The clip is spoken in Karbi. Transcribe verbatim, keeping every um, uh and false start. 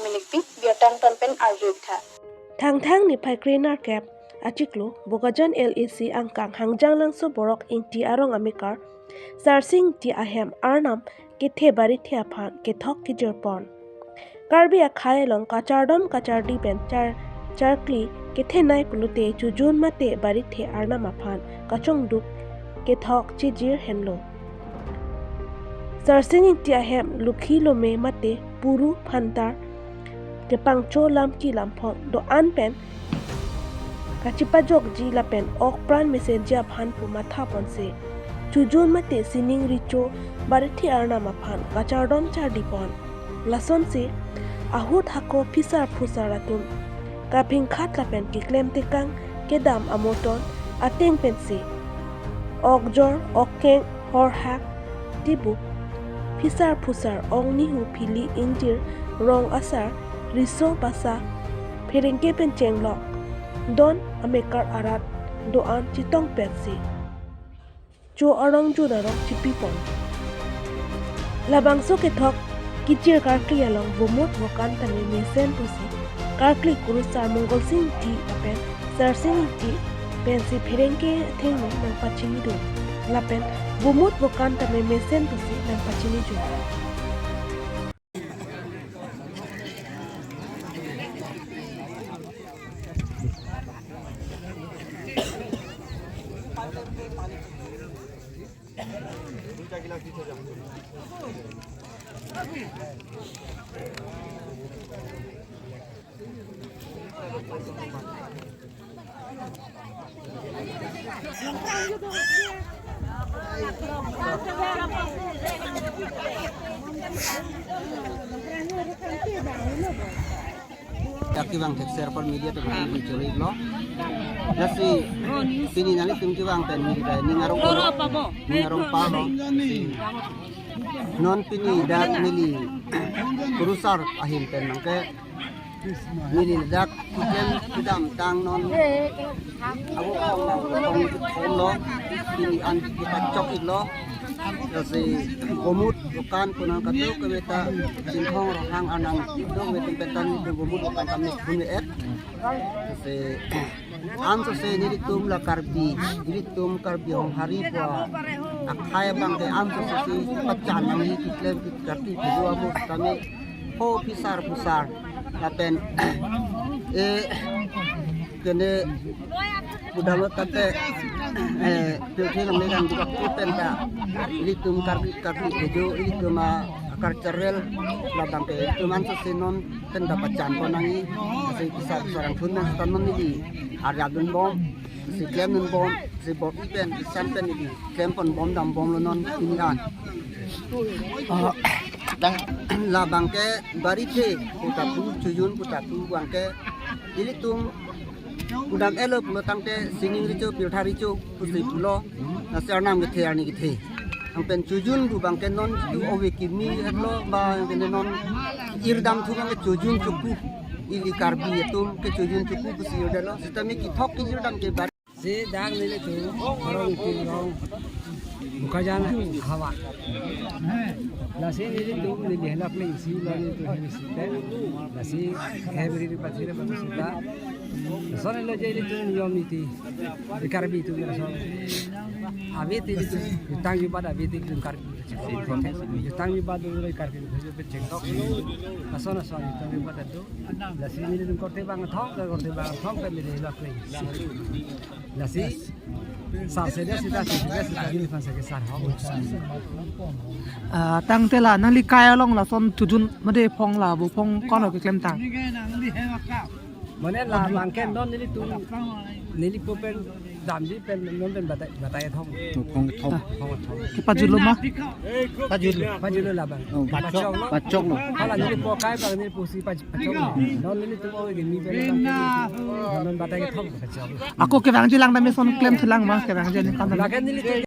Minikpi, biatang ton pen arju iktha. Thangthang niphai krenerkep achiklo, Bokajan L A C angkang Hangjanglangso Borok Ingti arong amekar Sarsing Ingti ahem arnam kethe barithe aphan kethok kejirpon. Karbi akhei along kachardom kachardi pen char charkli kethenei pulote chojun mate barithe arnam aphan kachongduk kethok chejir henlo. Sarsing Ingti ahem Lukhi Lome mate Puru Phantar kepangcho lamki lamphong do-an pen kachipajokji lapen ok pran mesenji aphan pu mathaponsi chojun mate sining recho barithe arnam aphan kachardom chardipon. Lasonsi ahut hako phisar phusar atum kaphingkhat lapen keklem tekang kedam amoton ateng pensi okjor, okkeng, horhak, tibuk, phisar phusar, ong nihu, phili, ingjir, rong asar, riso basa, pherengke pen chenglok, don amekar arat do-an chetongpetsi cho arong jun arong chipipon. Labangso kethok kejir karkli along vomut vokan tame mesen pusi karkli kurusar Mongolsing Ingti lapen Sarsing Ingti pensi pherengke athengno nangpachinidun lapen vomut vokan tame mesen pusi nangpachinidun. Dak kevang thekser apor media atum aphan choro-iklo. Lasi pini nanglitum kevang pen neli ning arong palo, ning arong palo. Non pini dak neli kurusar ahin pen nangke neli dak keklem kedamtang non abu kong nang kong kong lo, pini an kepachok-iklo. Lasi vomut vokan pu nang kadokave ta Chinthong Ronghang anang kadokave atum pen ta nelitum vomut vokan kami phun et. Lasi ansose nelitum la Karbi, nelitum Karbi Honghari pu akhei abangke ansose si pachan nangji keklem karti kedo amo kami ho phisar phusar lapen eh kene pudamlo tangte eh pirthe longle kan dukak pen ta nelitum Karbi Karbi kedo nelitum a cultural labangke nelitum ansose non pen ta pachanpon nangji, lasi phisar phusar angthun pen seta non neli arjap dunbom, lasi klemdunbom, lasi bom-i pen, isan pen neli klempon bom dambomlo non pini an. Ah, labangke barithe pu ta pu, chojun pu ta pu abangke ilitum kudam-etlo pulo tangte sining recho pirthe recho pusi pulo, lasi arnam kethe arni kethe. Anpen chojun pu abangke non ove kimi-etlo ba anpen non irdam thu abangke chojun choku, ili Karbi atum ke chojun choku pusi irdamlo. Sitame kethok kejirdam ke bar- Si dak nelitum arong ti rong Bokajan havar. Lasi nelitum neli helak le isi lo nelitum hem isi te. Lasi hem riri pathire pathire sita. Lason lo je nelitum niyom niti. Di Karbi atum lason. Ave ti nelitum jutang jubat ave ti nelitum Karbi. Jutang jubat dolo Karbi. Lason lason jutang jubat do. Lasi nelitum korte bang thong, korte bang thong pen neli helak le. Lasi sar sede sita sede sita neli aphan sake sar ho. Ah, tangte la nangli kai along lason chojun mate phong la vo phong kono keklemtang? Mane labangke non nelitum neli po pen damji pen non pen batai batai thong. Phong thong. Phong thong. Kepajutlo ma? Pajutlo. Pajutlo labang. Oh, pachok. Pachoklo. Hala neli po kai bang neli pusi paj- pachoklo. Non nelitum ove kimi pen labang. Non batai kethom pachoklo. Ako kevangji lang tame son klemthulang ma, kevangji ni kan. Lake neli